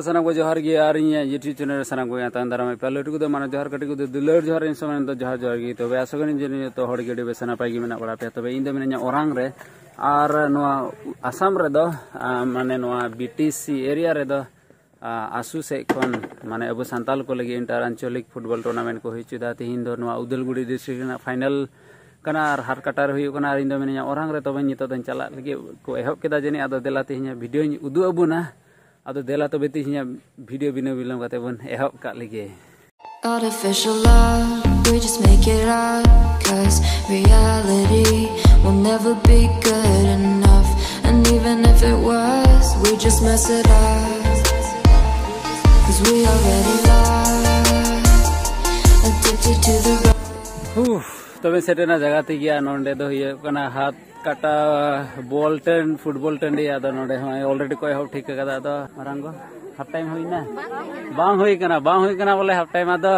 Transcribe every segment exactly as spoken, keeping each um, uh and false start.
ᱥᱟᱱᱟᱢ ᱠᱚ ᱡᱚᱦᱟᱨ ᱜᱮ, ᱟᱨ ᱤᱧᱟᱹᱜ YouTube ᱪᱮᱱᱮᱞ ᱨᱮ ᱥᱟᱱᱟᱢ ᱠᱚᱜᱮ ᱛᱟᱭᱚᱢ ᱫᱟᱨᱟᱢ ᱯᱮ᱾ ᱞᱟᱹᱴᱩ ᱠᱚᱫᱚ ᱢᱟᱱᱮ ᱡᱚᱦᱟᱨ, ᱠᱟᱹᱴᱤᱡ ᱠᱚᱫᱚ ᱫᱩᱞᱟᱹᱲ ᱡᱚᱦᱟᱨ᱾ ᱤᱧ ᱥᱚᱢᱚᱭ ᱫᱚ ᱡᱚᱦᱟᱨ ᱡᱚᱦᱟᱨ ᱜᱮ᱾ ᱛᱚᱵᱮ ᱟᱥᱚᱜ ᱠᱟᱹᱱᱟᱹᱧ ᱡᱮ ᱡᱚᱛᱚ ᱦᱚᱲ ᱜᱮ ᱟᱹᱰᱤ ᱵᱮᱥ ᱱᱟᱯᱟᱭ ᱜᱮ ᱢᱮᱱᱟᱜ ᱵᱟᱲᱟ ᱯᱮᱭᱟ᱾ ᱛᱚᱵᱮ ᱤᱧ ᱫᱚ ᱢᱤᱱᱟᱹᱧᱟ ᱚᱨᱟᱝ ᱨᱮ, ᱟᱨ ᱱᱚᱣᱟ ᱟᱥᱟᱢ ᱨᱮᱫᱚ, ᱟ, ᱢᱟᱱᱮ ᱱᱚᱣᱟ BTC area ᱨᱮᱫᱚ, ᱟ, ASU ᱥᱮᱫ ᱠᱷᱚᱱ ᱢᱟᱱᱮ ᱟᱵᱚ ᱥᱟᱱᱛᱟᱞ ᱠᱚ ᱞᱟᱹᱜᱤᱫ inter ᱟᱧᱪᱚᱞᱤᱠ football tournament ᱠᱚ ᱦᱩᱭ ᱦᱚᱪᱚᱭᱮᱫᱟ᱾ ᱛᱤᱦᱤᱧ ᱫᱚ ᱱᱚᱣᱟ ᱩᱫᱟᱞᱜᱩᱲᱤ district ᱨᱮᱱᱟᱜ final ᱠᱟᱱᱟ ᱟᱨ ᱦᱟᱨᱠᱟᱴᱟ ᱨᱮ ᱦᱩᱭᱩᱜ ᱠᱟᱱᱟ᱾ ᱟᱨ ᱤᱧ ᱫᱚ ᱢᱤᱱᱟᱹᱧᱟ ᱚᱨᱟᱝ ᱨᱮ᱾ ᱛᱚᱵᱮ ᱱᱤᱛᱚᱜ ᱫᱚᱧ ᱪᱟᱞᱟᱜ ᱞᱟᱹᱜᱤᱫ ᱠᱚ ᱮᱦᱚᱵ ᱠᱮᱫᱟ ᱡᱟᱹᱱᱤᱡ᱾ ᱟᱫᱚ ᱫᱮᱞᱟ ᱛᱮᱦᱮᱧᱟᱜ video ᱧ ᱩᱫᱩᱜ ᱟᱵᱚᱱᱟ᱾ ᱟᱫᱚ ᱫᱮᱞᱟ ᱛᱚᱵᱮ ᱛᱮᱦᱮᱧᱟᱜ video ᱵᱤᱱᱟᱹ ᱵᱤᱞᱚᱢ ᱠᱟᱛᱮ ᱵᱚᱱ ᱮᱦᱚᱵ ᱠᱟᱜ ᱞᱮᱜᱮ᱾ Artificial love, we just make it up. Cause reality will never be good enough. And even if it was, we just mess it up. Cause we already lost, addicted to the rush. ᱦᱩᱯᱷ, ᱛᱚᱵᱮ ᱥᱮᱴᱮᱨᱱᱟ ᱡᱟᱭᱜᱟ ᱛᱮᱜᱮ᱾ ᱱᱚᱸᱰᱮ ᱫᱚ ᱦᱩᱭᱩᱜ ᱠᱟᱱᱟ ᱦᱟᱛ ᱠᱟᱴᱟ ᱵᱚᱞ ᱴᱟᱺᱰ, football ᱴᱟᱺᱰᱤ᱾ ᱟᱫᱚ ᱱᱚᱸᱰᱮ ᱦᱚᱸ already ᱠᱚ ᱮᱦᱚᱵ ᱴᱷᱤᱠ ᱟᱠᱟᱫᱟ᱾ ᱟᱫᱚ ᱢᱟᱨᱟᱝ ᱜᱚ, half time ᱦᱩᱭᱱᱟ? ᱵᱟᱝ ᱦᱩᱭ ᱠᱟᱱᱟ, ᱵᱟᱝ ᱦᱩᱭ ᱠᱟᱱᱟ ᱵᱚᱞᱮ half time᱾ ᱟᱫᱚ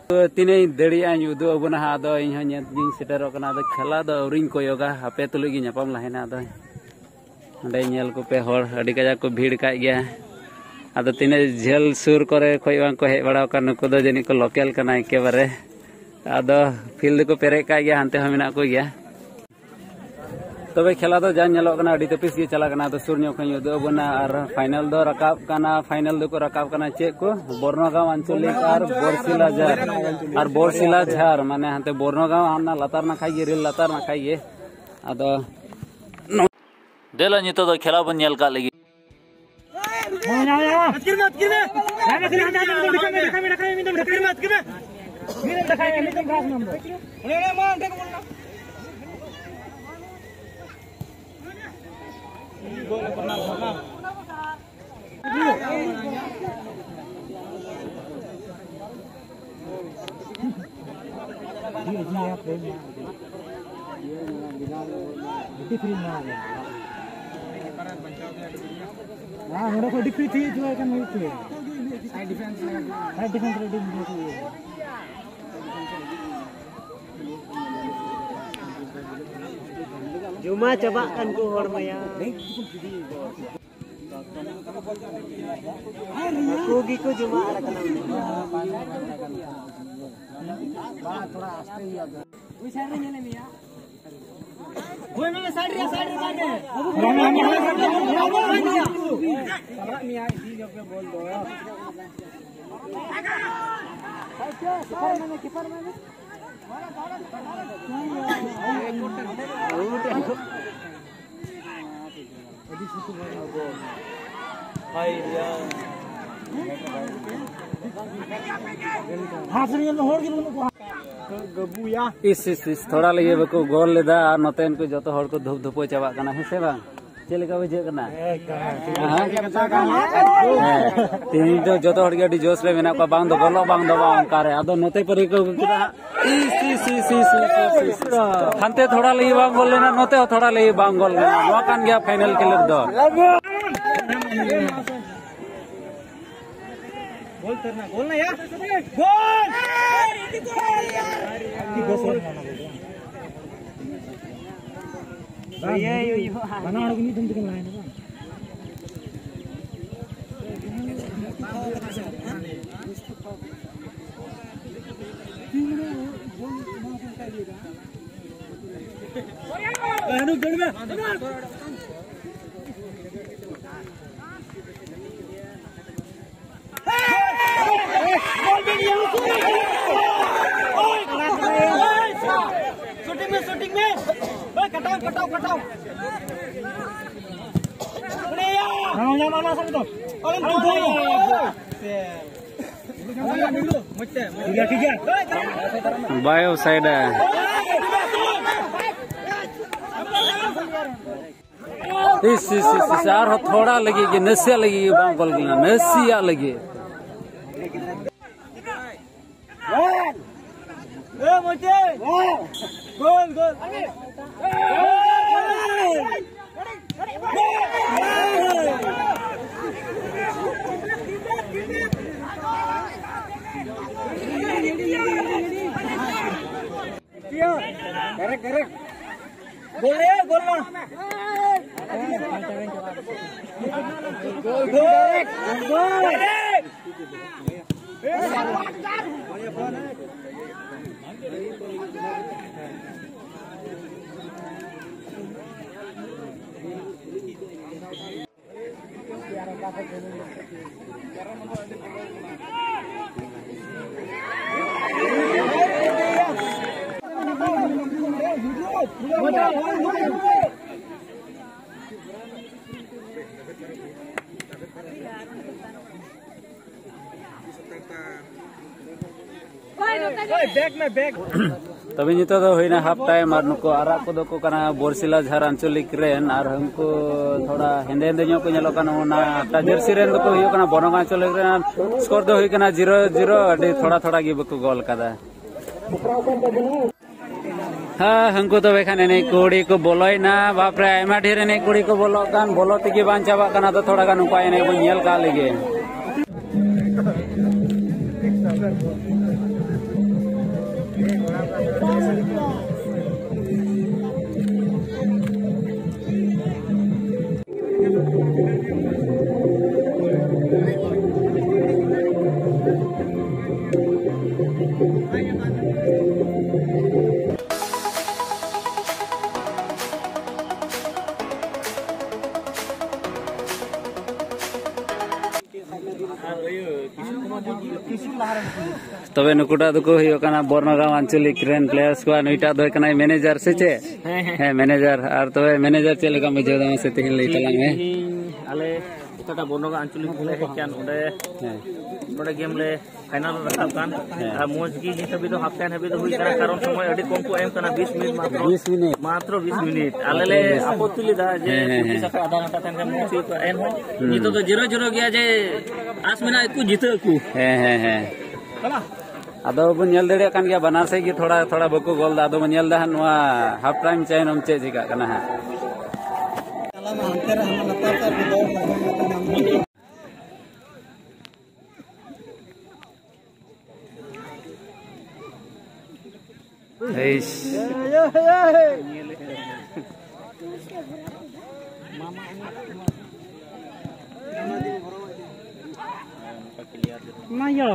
ᱛᱚ ᱛᱤᱱᱟᱹᱜ ᱤᱧ ᱫᱟᱲᱮᱭᱟᱜᱼᱟ ᱤᱧ ᱩᱫᱩᱜ ᱟᱵᱚᱱᱟ ᱦᱟᱸᱜ᱾ ᱟᱫᱚ ᱤᱧ ᱦᱚᱸ ᱧᱮᱞ ᱜᱤᱧ ᱥᱮᱴᱮᱨᱚᱜ ᱠᱟᱱᱟ᱾ ᱟᱫᱚ ᱠᱷᱮᱞᱟ ᱫᱚ ᱟᱹᱣᱨᱤᱧ ᱠᱚᱭᱚᱜᱟ, ᱦᱟᱯᱮ ᱛᱩᱞᱩᱡ ᱜᱮ ᱧᱟᱯᱟᱢ ᱞᱟᱦᱟᱭᱮᱱᱟ᱾ ᱟᱫᱚ ᱚᱸᱰᱮ ᱧᱮᱞ ᱠᱚᱯᱮ, ᱦᱚᱲ ᱟᱹᱰᱤ ᱠᱟᱡᱟᱠ ᱠᱚ ᱵᱷᱤᱲ ᱠᱟᱜ ᱜᱮᱭᱟ᱾ ᱟᱫᱚ ᱛᱤᱱᱟᱹᱜ ᱡᱷᱟᱹᱞ ᱥᱩᱨ ᱠᱚᱨᱮ ᱠᱷᱚᱡ ᱵᱟᱝ ᱠᱚ ᱦᱮᱡ ᱵᱟᱲᱟ ᱟᱠᱟᱱ, ᱱᱩᱠᱩ ᱫᱚ ᱡᱟᱹᱱᱤᱡ ᱠᱚ local ᱠᱟᱱᱟ ᱮᱠᱮᱵᱟᱨᱮ᱾ ᱟᱫᱚ field ᱫᱚᱠᱚ ᱯᱮᱨᱮᱡ ᱠᱟᱜ ᱜᱮᱭᱟ, ᱦᱟᱱᱛᱮ ᱦᱚᱸ ᱢᱮᱱᱟᱜ ᱠᱚ ᱜᱮᱭᱟ᱾ ᱛᱚᱵᱮ ᱠᱷᱮᱞᱟ ᱫᱚ ᱡᱟ ᱧᱮᱞᱚᱜ ᱠᱟᱱᱟ ᱟᱹᱰᱤ ᱛᱟᱹᱯᱤᱥ ᱜᱮ ᱪᱟᱞᱟᱜ ᱠᱟᱱᱟ᱾ ᱟᱫᱚ ᱥᱩᱨ ᱧᱚᱜ ᱠᱷᱚᱱ ᱤᱧ ᱩᱫᱩᱜ ᱟᱵᱚᱱᱟ᱾ ᱟᱨ final ᱫᱚ ᱨᱟᱠᱟᱵ ᱠᱟᱱᱟ, final ᱫᱚᱠᱚ ᱨᱟᱠᱟᱵ ᱠᱟᱱᱟ ᱪᱮᱫ ᱠᱚ, ᱵᱚᱨᱱᱚᱜᱟᱸᱣ ᱟᱧᱪᱚᱞᱤᱠ ᱟᱨ ᱵᱚᱨᱥᱤᱞᱟ ᱡᱷᱟᱨ, ᱟᱨ ᱵᱚᱨᱥᱤᱞᱟ ᱡᱷᱟᱨ ᱢᱟᱱᱮ ᱦᱟᱱᱛᱮ ᱵᱚᱨᱱᱚᱜᱟᱸᱣ ᱦᱟᱱᱟ ᱞᱟᱛᱟᱨ ᱱᱟᱠᱷᱟ ᱜᱮ, ᱨᱮᱞ ᱞᱟᱛᱟᱨ ᱱᱟᱠᱷᱟ ᱜᱮ᱾ ᱟᱫᱚ ᱫᱮᱞᱟ ᱱᱤᱛᱚᱜ ᱫᱚ ᱠᱷᱮᱞᱟ ᱵᱚᱱ ᱧᱮᱞ ᱠᱟᱜ ᱞᱮᱜᱮ᱾ ᱟᱹᱰᱤ free ᱢᱮᱱᱟᱜᱼᱟ᱾ ᱦᱮᱸ, ᱱᱚᱰᱮ ᱠᱷᱚᱱ ᱟᱹᱰᱤ free ᱛᱮ ᱦᱤᱡᱩᱜ ᱠᱟᱱ ᱦᱩᱭᱩᱜ ᱛᱮ᱾ Side defense ᱨᱮ ᱟᱹᱰᱤ ᱢᱚᱡᱽ ᱦᱩᱭᱩᱜᱼᱟ᱾ ᱡᱚᱢᱟ ᱪᱟᱵᱟᱜ ᱠᱟᱱ ᱠᱚ ᱦᱚᱲ ᱢᱟᱭᱟ᱾ ᱦᱟᱹᱠᱩ ᱜᱮᱠᱚ ᱡᱚᱢᱟ ᱟᱨ ᱠᱟᱱᱟ᱾ ᱵᱟᱝ, ᱛᱷᱚᱲᱟ ᱟᱥᱛᱮ ᱦᱩᱭᱩᱜᱼᱟ᱾ ᱦᱳᱭ, ᱢᱟᱱᱮ ᱥᱟᱭᱤᱰ ᱨᱮ, ᱥᱟᱭᱤᱰ ᱨᱮ ᱢᱟᱱᱮ᱾ ᱪᱟᱞᱟᱜ ᱢᱮᱭᱟ, ᱤᱫᱤ ᱧᱚᱜ ᱯᱮ ᱵᱚᱞ ᱫᱚ᱾ ᱠᱤᱯᱟᱨ ᱢᱟᱱᱮ, ᱠᱤᱯᱟᱨ ᱢᱟᱱᱮ᱾ ᱦᱟᱥ ᱨᱮ ᱦᱚᱲ ᱜᱮ ᱵᱟᱹᱱᱩᱜ ᱠᱚᱣᱟ᱾ ᱤᱥ, ᱤᱥ, ᱤᱥ, ᱛᱷᱚᱲᱟ ᱞᱟᱹᱜᱤᱫ ᱵᱟᱠᱚ ᱜᱳᱞ ᱞᱮᱫᱟ ᱟᱨ ᱱᱚᱛᱮ ᱩᱱᱠᱩ ᱡᱚᱛᱚ ᱦᱚᱲ ᱠᱚ ᱫᱷᱩᱯ ᱫᱷᱩᱯᱟᱹ ᱪᱟᱵᱟᱜ ᱠᱟᱱᱟ, ᱦᱮᱸ ᱥᱮ ᱵᱟᱝ? ᱪᱮᱫ ᱞᱮᱠᱟ ᱵᱩᱡᱷᱟᱹᱜ ᱠᱟᱱᱟ? ᱦᱮᱸ, ᱛᱮᱦᱮᱧ ᱫᱚ ᱡᱚᱛᱚ ᱦᱚᱲ ᱜᱮ ᱟᱹᱰᱤ ᱡᱳᱥ ᱨᱮ ᱢᱮᱱᱟᱜ ᱠᱚᱣᱟ, ᱵᱟᱝ ᱫᱚ ᱜᱚᱞᱚᱜ, ᱵᱟᱝ ᱫᱚ ᱵᱟᱝ, ᱚᱱᱠᱟ ᱨᱮ᱾ ᱟᱫᱚ ᱱᱚᱛᱮ ᱯᱟᱹᱨᱤ ᱠᱚ ᱟᱹᱜᱩ ᱠᱮᱫᱟ ᱦᱟᱸᱜ᱾ ᱤᱥ, ᱤᱥ, ᱤᱥ, ᱤᱥ, ᱤᱥ, ᱤᱥ, ᱤᱥ᱾ ᱦᱟᱱᱛᱮ ᱛᱷᱚᱲᱟ ᱞᱟᱹᱜᱤᱫ ᱵᱟᱝ ᱜᱚᱞ ᱞᱮᱱᱟ, ᱱᱚᱛᱮ ᱦᱚᱸ ᱛᱷᱚᱲᱟ ᱞᱟᱹᱜᱤᱫ ᱵᱟᱝ ᱜᱚᱞ ᱞᱮᱱᱟ᱾ ᱱᱚᱣᱟ ᱠᱟᱱ ᱜᱮᱭᱟ ᱯᱷᱟᱭᱱᱮᱞ ᱠᱷᱮᱞᱳᱰ ᱫᱚ᱾ ᱜᱳᱞ ᱛᱟᱨᱱᱟ, ᱜᱳᱞ ᱱᱟ ᱭᱟᱨ, ᱜᱳᱞ! ᱵᱟᱱᱟ ᱦᱚᱲ ᱜᱮ ᱢᱤᱫ ᱫᱚᱢ ᱛᱮᱠᱤᱱ ᱞᱟᱦᱟᱭᱮᱱᱟ ᱵᱟᱝ? शूटिंग में, शूटिंग में। ओए, कटाओ, कटाओ, कटाओ। अरे यार। हाँ, यहाँ मामा सब तो। अरे, अरे, दो। ठीक है, ठीक है। ᱵᱟᱭ ᱚᱯᱷᱥᱟᱭᱤᱰᱟ᱾ ᱤᱥ, ᱤᱥ, ᱤᱥ, ᱤᱥ, ᱟᱨᱦᱚᱸ ᱛᱷᱚᱲᱟ ᱞᱟᱹᱜᱤᱫ ᱜᱮ, ᱱᱟᱥᱮᱭᱟᱜ ᱞᱟᱹᱜᱤᱫ ᱜᱮ ᱵᱟᱝ ᱜᱳᱞ ᱞᱮᱱᱟ, ᱱᱟᱥᱮᱭᱟᱜ ᱞᱟᱹᱜᱤᱫ᱾ ᱜᱳᱞ, ᱜᱳᱞ᱾ Correct, correct. गोल रे, गोल मार। गोल, गोल। गोल। ᱛᱚᱵᱮ ᱱᱤᱛᱚᱜ ᱫᱚ ᱦᱩᱭᱱᱟ half time, ᱟᱨ ᱱᱩᱠᱩ ᱟᱨᱟᱜ ᱠᱚᱫᱚ ᱠᱚ ᱠᱟᱱᱟ ᱵᱚᱨᱥᱤᱞᱟ ᱡᱷᱟᱨ ᱟᱧᱪᱚᱞᱤᱠ ᱨᱮᱱ, ᱟᱨ ᱩᱱᱠᱩ ᱛᱷᱚᱲᱟ ᱦᱮᱸᱫᱮ ᱦᱮᱸᱫᱮ ᱧᱚᱜ ᱠᱚ ᱧᱮᱞᱚᱜ ᱠᱟᱱᱟ᱾ ᱚᱱᱟ ᱦᱟᱯᱴᱟ ᱡᱟᱹᱨᱥᱤ ᱨᱮᱱ ᱫᱚᱠᱚ ᱦᱩᱭᱩᱜ ᱠᱟᱱᱟ ᱵᱚᱱᱚᱜᱟ ᱟᱧᱪᱚᱞᱤᱠ ᱨᱮᱱ, ᱟᱨ score ᱫᱚ ᱦᱩᱭ ᱠᱟᱱᱟ zero zero, ᱟᱹᱰᱤ ᱛᱷᱚᱲᱟ ᱛᱷᱚᱲᱟ ᱜᱮ ᱵᱟᱠᱚ ᱜᱳᱞ ᱠᱟᱫᱟ᱾ ᱦᱮᱸ, ᱦᱟᱹᱱᱠᱩ ᱛᱚᱵᱮ ᱠᱷᱟᱱ ᱮᱱᱮᱡ ᱠᱩᱲᱤ ᱠᱚ ᱵᱚᱞᱚᱭᱮᱱᱟ᱾ ᱵᱟᱯᱨᱮ, ᱟᱭᱢᱟ ᱰᱷᱮᱨ ᱮᱱᱮᱡ ᱠᱩᱲᱤ ᱠᱚ ᱵᱚᱞᱚᱜ ᱠᱟᱱ, ᱵᱚᱞᱚ ᱛᱮᱜᱮ ᱵᱟᱝ ᱪᱟᱵᱟᱜ ᱠᱟᱱᱟ᱾ ᱟᱫᱚ ᱛᱷᱚᱲᱟ ᱜᱟᱱ ᱩᱱᱠᱩᱣᱟᱜ ᱮᱱᱮᱡ ᱵᱚᱱ ᱧᱮᱞ ᱠᱟᱜ ᱞᱮᱜᱮ᱾ ᱛᱚᱵᱮ ᱱᱩᱠᱩᱴᱟᱜ ᱫᱚᱠᱚ ᱦᱩᱭᱩᱜ ᱠᱟᱱᱟ ᱵᱚᱨᱱᱚᱜᱟᱸᱣ ᱟᱧᱪᱚᱞᱤᱠ ᱨᱮᱱ players ᱠᱚ, ᱟᱨ ᱱᱩᱭᱴᱟᱜ ᱫᱚ ᱠᱟᱱᱟᱭ manager ᱥᱮ ᱪᱮᱫ? ᱦᱮᱸ, ᱦᱮᱸ᱾ ᱦᱮᱸ, manager᱾ ᱟᱨ ᱛᱚᱵᱮ manager, ᱪᱮᱫ ᱞᱮᱠᱟᱢ ᱵᱩᱡᱷᱟᱹᱣ ᱫᱟ, ᱢᱟᱥᱮ ᱛᱮᱦᱮᱧ ᱞᱟᱹᱭ ᱛᱟᱞᱟᱝ ᱢᱮ᱾ ᱛᱮᱦᱮᱧ ᱟᱞᱮ ᱚᱠᱟᱴᱟᱜ ᱵᱚᱨᱱᱚᱜᱟᱸᱣ ᱟᱧᱪᱚᱞᱤᱠ ᱞᱮ ᱦᱮᱡ ᱠᱟᱱ, ᱚᱸᱰᱮ, ᱦᱮᱸ᱾ ᱚᱸᱰᱮ game ᱞᱮ final ᱨᱮ ᱨᱟᱠᱟᱵ ᱠᱟᱱ᱾ ᱦᱮᱸ᱾ ᱟᱨ ᱢᱚᱡᱽ ᱜᱮ ᱱᱤᱛ ᱦᱟᱹᱵᱤᱡ ᱫᱚ half time ᱦᱟᱹᱵᱤᱡ ᱫᱚ ᱦᱩᱭ ᱠᱟᱱᱟ, ᱠᱟᱨᱚᱱ ᱥᱚᱢᱚᱭ ᱟᱹᱰᱤ ᱠᱚᱢ ᱠᱚ ᱮᱢ ᱠᱟᱱᱟ, ᱵᱤᱥ ᱢᱤᱱᱤᱴ ᱢᱟᱛᱨᱚ᱾ ᱵᱤᱥ ᱢᱤᱱᱤᱴ᱾ ᱢᱟᱛᱨᱚ ᱵᱤᱥ ᱢᱤᱱᱤᱴ᱾ ᱟᱞᱮ ᱞᱮ ᱦᱮᱸ, ᱦᱮᱸ᱾ ᱟᱯᱚᱛᱛᱤ ᱞᱮᱫᱟ ᱡᱮ ᱦᱮᱸ, ᱦᱮᱸ, ᱡᱩᱫᱤ ᱦᱮᱸ᱾ ᱥᱟᱵ ᱠᱟᱜ ᱟᱫᱷᱟ ᱜᱷᱚᱱᱴᱟ ᱛᱟᱦᱮᱱ ᱠᱷᱟᱱ ᱢᱚᱡᱽ ᱦᱩᱭ ᱠᱚᱜᱼᱟ, ᱮᱱᱦᱚᱸ ᱦᱩᱸ᱾ ᱱᱤᱛᱚᱜ ᱫᱚ zero zero ᱜᱮᱭᱟ, ᱡᱮ ᱟᱥ ᱢᱮᱱᱟᱜᱼᱟ ᱠᱚ ᱡᱤᱛᱟᱹᱜ ᱟᱠᱚ᱾ ᱦᱮᱸ, ᱦᱮᱸ, ᱦᱮᱸ᱾ ᱟᱫᱚ ᱵᱚᱱ ᱧᱮᱞ ᱫᱟᱲᱮᱭᱟᱜ ᱠᱟᱱ ᱜᱮᱭᱟ, ᱵᱟᱱᱟᱨ ᱥᱮᱫ ᱜᱮ ᱛᱷᱚᱲᱟ ᱛᱷᱚᱲᱟ ᱵᱟᱠᱚ ᱜᱳᱞ ᱫᱟ᱾ ᱟᱫᱚ ᱵᱚᱱ ᱧᱮᱞ ᱫᱟ ᱦᱟᱸᱜ ᱱᱚᱣᱟ half time ᱛᱟᱭᱱᱚᱢ ᱪᱮᱫ ᱪᱤᱠᱟᱹᱜ ᱠᱟᱱᱟ ᱦᱟᱸᱜ᱾ ᱮᱭᱥ᱾ ᱚᱱᱟ ᱜᱮ᱾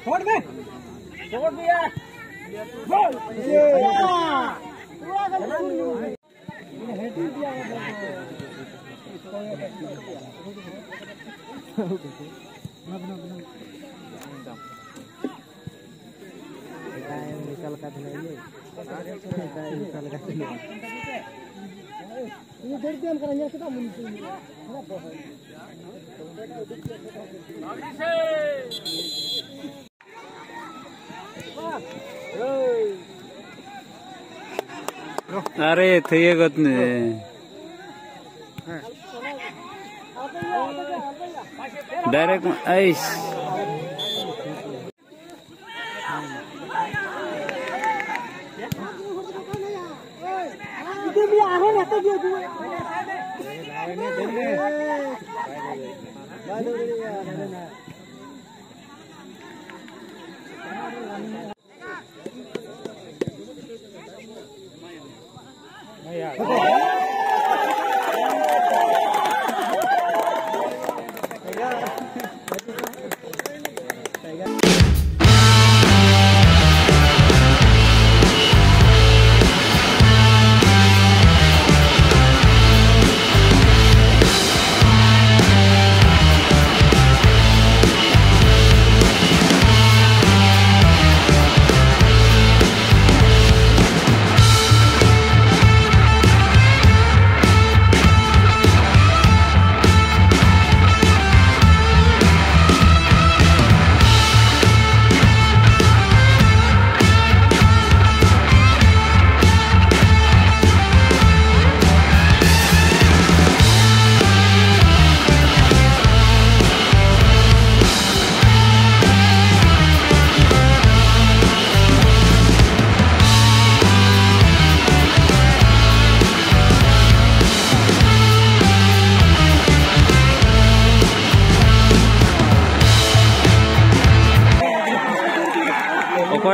छोड़ दे। छोड़ दिया। अरे, थे ये गत ने। Direct ice.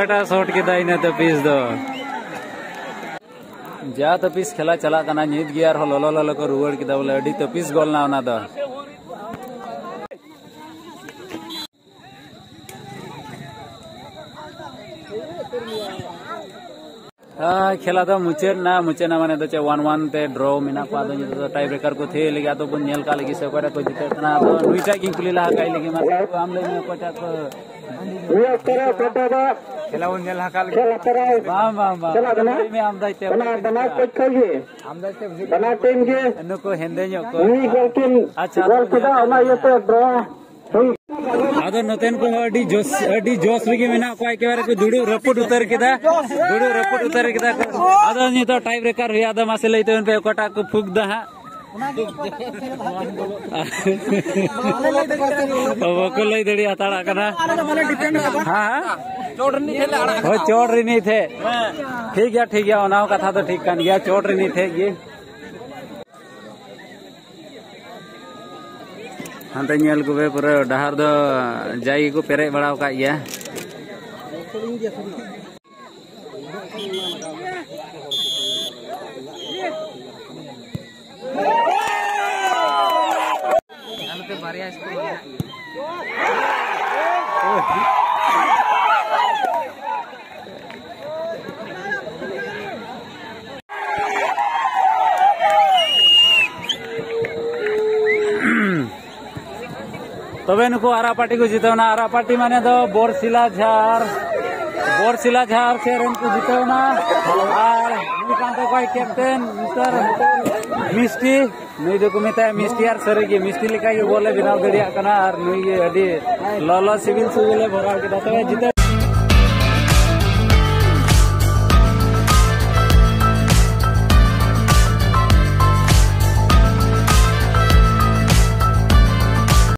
ᱮᱴᱟᱜ ᱥᱚᱴ ᱠᱮᱫᱟ ᱤᱱᱟᱹ ᱛᱟᱹᱯᱤᱥ ᱫᱚ᱾ ᱡᱟ ᱛᱟᱹᱯᱤᱥ ᱠᱷᱮᱞᱟ ᱪᱟᱞᱟᱜ ᱠᱟᱱᱟ, ᱱᱤᱛ ᱜᱮ ᱟᱨᱦᱚᱸ ᱞᱚᱞᱚ ᱞᱚᱞᱚ ᱠᱚ ᱨᱩᱣᱟᱹᱲ ᱠᱮᱫᱟ, ᱵᱚᱞᱮ ᱟᱹᱰᱤ ᱛᱟᱹᱯᱤᱥ ᱜᱚᱞ ᱱᱟ ᱚᱱᱟ ᱫᱚ᱾ ᱦᱮᱸ, ᱠᱷᱮᱞᱟ ᱫᱚ ᱢᱩᱪᱟᱹᱫ ᱱᱟ᱾ ᱢᱩᱪᱟᱹᱫ ᱱᱟ ᱢᱟᱱᱮ ᱫᱚ ᱪᱮᱫ, ᱚᱣᱟᱱ ᱚᱣᱟᱱ ᱛᱮ ᱰᱨᱚ ᱢᱮᱱᱟᱜ ᱠᱚᱣᱟ᱾ ᱟᱫᱚ ᱱᱤᱛᱚᱜ ᱫᱚ ᱴᱟᱭ ᱵᱨᱮᱠᱟᱨ ᱠᱚ ᱛᱷᱤᱭᱟᱹ ᱞᱟᱹᱜᱤᱫ, ᱟᱫᱚ ᱵᱚᱱ ᱧᱮᱞ ᱠᱟᱜ ᱞᱟᱹᱜᱤᱫ ᱥᱮ ᱚᱠᱚᱭᱴᱟᱜ ᱠᱚ ᱡᱤᱛᱟᱹᱜ ᱠᱟᱱᱟ᱾ ᱟᱫᱚ ᱱᱩᱭᱴᱟᱜ ᱜᱤᱧ ᱠᱩᱞᱤ ᱞᱟᱦᱟ ᱠᱟᱭ ᱞᱟᱹᱜᱤᱫ, ᱢᱟ ᱟᱢ ᱞᱟᱹᱭ ᱢᱮ ᱚᱠᱚᱭᱴᱟᱜ ᱠᱚ᱾ ᱱᱤᱭᱟᱹ ᱚᱠᱛᱚ ᱨᱮ ᱚᱠᱚᱭᱴᱟᱜ ᱫᱚ ᱠᱷᱮᱞᱟ ᱵᱚᱱ ᱧᱮᱞ ᱦᱟᱠᱟᱫ ᱞᱮᱜᱮ᱾ ᱠᱷᱮᱞ ᱟᱛᱟᱨᱟᱭ ᱵᱟᱝ, ᱵᱟᱝ, ᱵᱟᱝ᱾ ᱪᱟᱞᱟᱜ ᱠᱟᱱᱟ᱾ ᱞᱟᱹᱭ ᱢᱮ ᱟᱢ ᱫᱟᱭᱛᱮ ᱚᱱᱟ ᱚᱠᱚᱭᱴᱟᱜ ᱵᱟᱱᱟᱨ ᱠᱷᱮᱞᱟ᱾ ᱯᱚᱠᱷᱚ ᱜᱮ᱾ ᱟᱢ ᱫᱟᱭᱛᱮ ᱵᱩᱡᱷᱟᱹᱣ ᱵᱟᱱᱟᱨ ᱴᱤᱢ ᱜᱮ ᱱᱩᱠᱩ ᱦᱮᱸᱫᱮ ᱧᱚᱜ ᱠᱚ᱾ ᱢᱤᱫ ᱜᱚᱞ ᱠᱤᱱ ᱟᱪᱪᱷᱟ, ᱜᱚᱞ ᱟᱫᱚ ᱠᱮᱫᱟ, ᱧᱮᱞ ᱚᱱᱟ ᱠᱟᱜ ᱤᱭᱟᱹᱛᱮ ᱰᱨᱚ ᱦᱩᱭ᱾ ᱟᱫᱚ ᱱᱚᱛᱮᱱ ᱠᱚᱦᱚᱸ ᱟᱹᱰᱤ ᱡᱳᱥ, ᱟᱹᱰᱤ ᱡᱳᱥ ᱨᱮᱜᱮ ᱢᱮᱱᱟᱜ ᱠᱚᱣᱟ᱾ ᱮᱠᱮᱵᱟᱨᱮ ᱠᱚ ᱫᱩᱲᱩᱵ ᱨᱟᱹᱯᱩᱫ ᱩᱛᱟᱹᱨ ᱠᱮᱫᱟ, ᱫᱩᱲᱩᱵ ᱨᱟᱹᱯᱩᱫ ᱩᱛᱟᱹᱨ ᱠᱮᱫᱟ ᱠᱚ᱾ ᱟᱫᱚ ᱱᱤᱛᱚᱜ ᱴᱟᱭ ᱵᱨᱮᱠᱟᱨ ᱦᱩᱭᱩᱜᱼᱟ᱾ ᱟᱫᱚ ᱢᱟᱥᱮ ᱞᱟᱹᱭ ᱛᱟᱵᱚᱱ ᱯᱮ, ᱚᱠᱟᱴᱟᱜ ᱠᱚ ᱯᱷᱩᱠ ᱫᱟ ᱦᱟᱸᱜ? ᱵᱟᱠᱚ ᱞᱟᱹᱭ ᱫᱟᱲᱮ ᱦᱟᱛᱟᱲᱟᱜ ᱠᱟᱱᱟ᱾ ᱦᱮᱸ, ᱦᱮᱸ᱾ ᱦᱳᱭ, ᱪᱚᱴ ᱨᱤᱱᱤᱡ ᱴᱷᱮᱡ᱾ ᱴᱷᱤᱠ ᱜᱮᱭᱟ, ᱴᱷᱤᱠ ᱜᱮᱭᱟ, ᱚᱱᱟ ᱦᱚᱸ ᱠᱟᱛᱷᱟ ᱫᱚ ᱴᱷᱤᱠ ᱠᱟᱱ ᱜᱮᱭᱟ, ᱪᱚᱴ ᱨᱤᱱᱤᱡ ᱴᱷᱮᱡ ᱜᱮ᱾ ᱦᱟᱱᱛᱮ ᱧᱮᱞ ᱠᱚᱯᱮ, ᱯᱩᱨᱟᱹ ᱰᱟᱦᱟᱨ ᱫᱚ ᱡᱟᱭ ᱜᱮᱠᱚ ᱯᱮᱨᱮᱡ ᱵᱟᱲᱟ ᱟᱠᱟᱫ ᱜᱮᱭᱟ᱾ ᱟᱞᱮ ᱛᱮ ᱵᱟᱨᱭᱟ ᱥᱠᱳᱨ ᱢᱮᱱᱟᱜ ᱜᱮᱭᱟ᱾ ᱛᱚᱵᱮ ᱱᱩᱠᱩ ᱟᱨᱟᱜ ᱯᱟᱨᱴᱤ ᱠᱚ ᱡᱤᱛᱟᱹᱣ ᱮᱱᱟ᱾ ᱟᱨᱟᱜ ᱯᱟᱨᱴᱤ ᱢᱟᱱᱮ ᱫᱚ ᱵᱚᱨᱥᱤᱞᱟ ᱡᱷᱟᱨ, ᱵᱚᱨᱥᱤᱞᱟ ᱡᱷᱟᱨ ᱥᱮᱫ ᱨᱮᱱ ᱠᱚ ᱡᱤᱛᱟᱹᱣ ᱮᱱᱟ᱾ ᱟᱨ ᱱᱩᱭ ᱠᱟᱱ ᱛᱟᱠᱚᱣᱟᱭ ᱠᱮᱯᱴᱮᱱ ᱢᱤᱥᱴᱟᱨ ᱢᱤᱥᱴᱤ᱾ ᱱᱩᱭ ᱫᱚᱠᱚ ᱢᱮᱛᱟᱭᱟ ᱢᱤᱥᱴᱤ, ᱟᱨ ᱥᱟᱹᱨᱤ ᱜᱮ ᱢᱤᱥᱴᱤ ᱞᱮᱠᱟ ᱜᱮ ᱵᱚᱞ ᱮ ᱵᱮᱱᱟᱣ ᱫᱟᱲᱮᱭᱟᱜ ᱠᱟᱱᱟ᱾ ᱟᱨ ᱱᱩᱭ ᱜᱮ ᱟᱹᱰᱤ ᱞᱚᱞᱚ ᱥᱤᱵᱤᱞ ᱥᱤᱵᱤᱞ ᱮ ᱵᱷᱚᱨᱟᱣ ᱠᱮᱫᱟ᱾ ᱛᱚᱵᱮ ᱡᱤᱛᱟᱹᱣ